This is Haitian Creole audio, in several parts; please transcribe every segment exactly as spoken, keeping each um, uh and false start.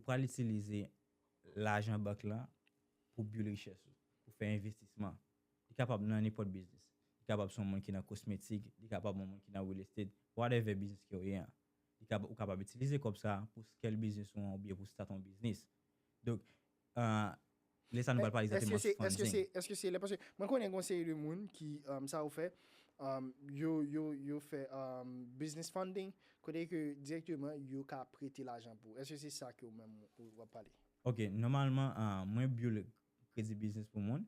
pral itilize lajan bank lan pou build richès ou, pou fè envestisman. Li kapab nan nenpòt biznis. Li kapab se yon moun ki nan kosmetik, li kapab yon moun ki nan real estate, whatever biznis ke w ye an. Li kapab, ou kapab itilize kòb sa pou scale biznis ou an oubyen pou start yon biznis. Donk, euh, lè sa nou pral pale egzakteman sou funding. Èske se lè, paske mwen konnen gen yon seri de moun ki, um, sa yo fè, um, yo, yo, yo fè, um, business funding, kote ke direkteman yo ka prete lajan pou. Èske se sa ke ou menm ou w ap pale? Ok, nòmalman, uh, mwen build kredi biznis pou moun,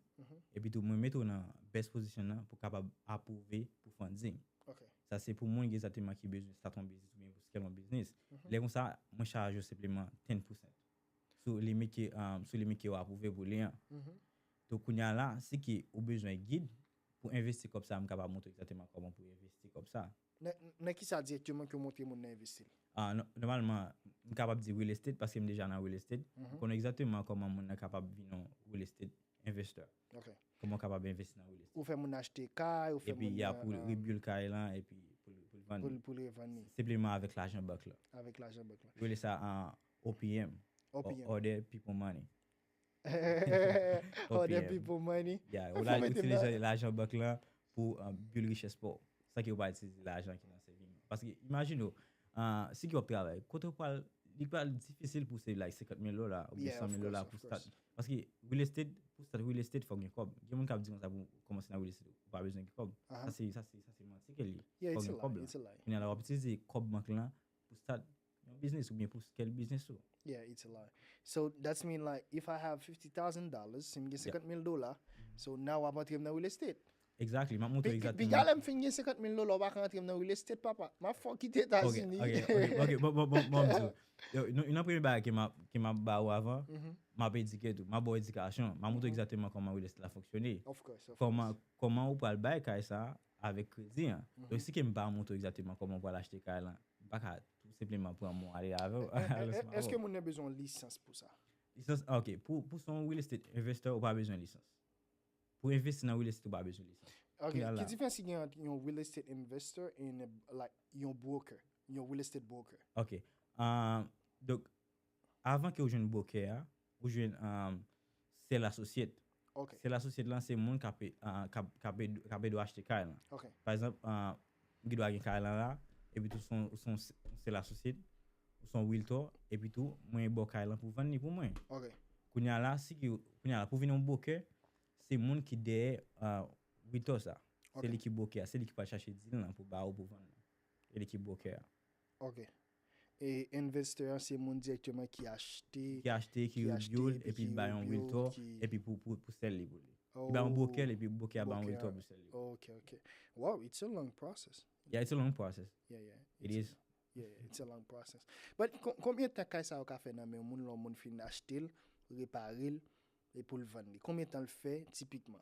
epi tou mwen mete w nan best position nan pou kapab apwouve pou funding. Sa se pou moun ki egzakteman ki bezwen start yon biznis oubyen pou scale yon biznis. Lè konsa, mwen chaje w senpleman ten percent sou limit ke, um, sou limit ke w apwouve pou li an. Donk, kounye a la, si ke ou bezwen gid pou envesti kòb sa, m kapab montre w egzakteman kòman pou envesti kòb sa. Nan, nan ki sa direkteman ke w montre moun nan envesti l? Ah, nò-, nòmalman, m kapab di real estate paske m deja nan real estate. M konnen egzakteman kòman moun nan kapab vin yon real estate investor. Kòman w kapab envesti nan real estate. Ou fè moun achte kay, ou fè moun... Epi, ya, pou l rebuild kay lan, epi pou l, pou l vann li. Pou l, pou l revann li. Senpleman avèk lajan bank la. Avèk lajan bank la. Yo rele sa an O P M. O P M. Other people money. Other people money. Yeah, ou la itilize lajan bank lan pou, uh, build richès pa w. San ke ou pa itilize lajan ki nan saving. Paske, imajine w, uh, si ke w ap travay, kote w pral, li pral difisil pou w save, like, senkant mil dola oubyen san mil dola pou start. Paske real estate, pou start real estate, fò w gen kòb. Gen moun k ap di konsa pou kòmanse nan real estate, ou pa bezwen gen kòb. Sa se, sa se, sa se manti ke li. Fò w gen kòb la. Kounye a la, w ap itilize kòb bank lan pou start yon biznis oubyen pou scale biznis ou. Yeah, it's a lie. So that's mean, like, if I have fifty thousand dollars, si m gen senkant mil dola, so now w ap antre m nan real estate. Exactly, m ap montre w egzakteman. Piga lè m fin gen senkant mil dola, w pa ka antre m nan real estate, papa. M ap fè w kite Etazini. Ok, ok, ok, ok, bon, bon, bon, bon, m di w. Yo, nou, youn nan premye bagay ke m ap, ke m ap ba ou avan, m ap edike tou. M ap ba w edikasyon. M ap montre w egzakteman kòman real estate la fonksyone. Of course, of course. Kòman, kòman ou pral bay kay sa avèk kredi an. Donk, si ke m pa montre w egzakteman kòman ou pral achte kay lan, m pa ka tou senpleman pran men w ale avè w. Èske moun nan bezwen yon lisans pou sa? Lisans, ok. Pou, pou se yon real estate investor, ou pa bezwen lisans. Pou envesti nan real estate, ou pa bezwen lisans. Ok, ki diferans ki gen ant yon real estate investor and a, like, yon broker, yon real estate broker? Ok. Ah, donk, avan ke ou jwenn broker a, ou jwenn, um, sell associate. Sell associate lan se moun k ap, uh, k ap, k ap ed-, k ap ede w achte kay lan. Pa egzanp, uh, m gen dwa gen kay lan la, epi tou se yon, se yon s-, sell associate, ou se yon realtor, epi tou mwen ba w kay lan pou vann li pou mwen. Kounye a la, si ke, kounye a la, pou vin yon broker, se moun ki dèyè, uh, realtor sa. Se li ki broker a, se li ki pral chache deal lan pou ba ou pou vann lan. Se li ki broker a. Ok. E investor an se moun direkteman ki achte, ki achte, ki rebuild, epi ki ba yon realtor, epi pou, pou, pou sell li pou li. Li ba yon broker, epi broker a ba yon realtor pou sell li. Ok, ok. Wow, it's a long process. Yeah, it's a long process. Yeah, yeah. It is. Yeah, it's a long process. But kon-, konbyen tan kay sa yo ka fè nan men yon moun, lè yon moun fin achte l, repare l, e pou l vann li? Konbyen tan l fè tipikman?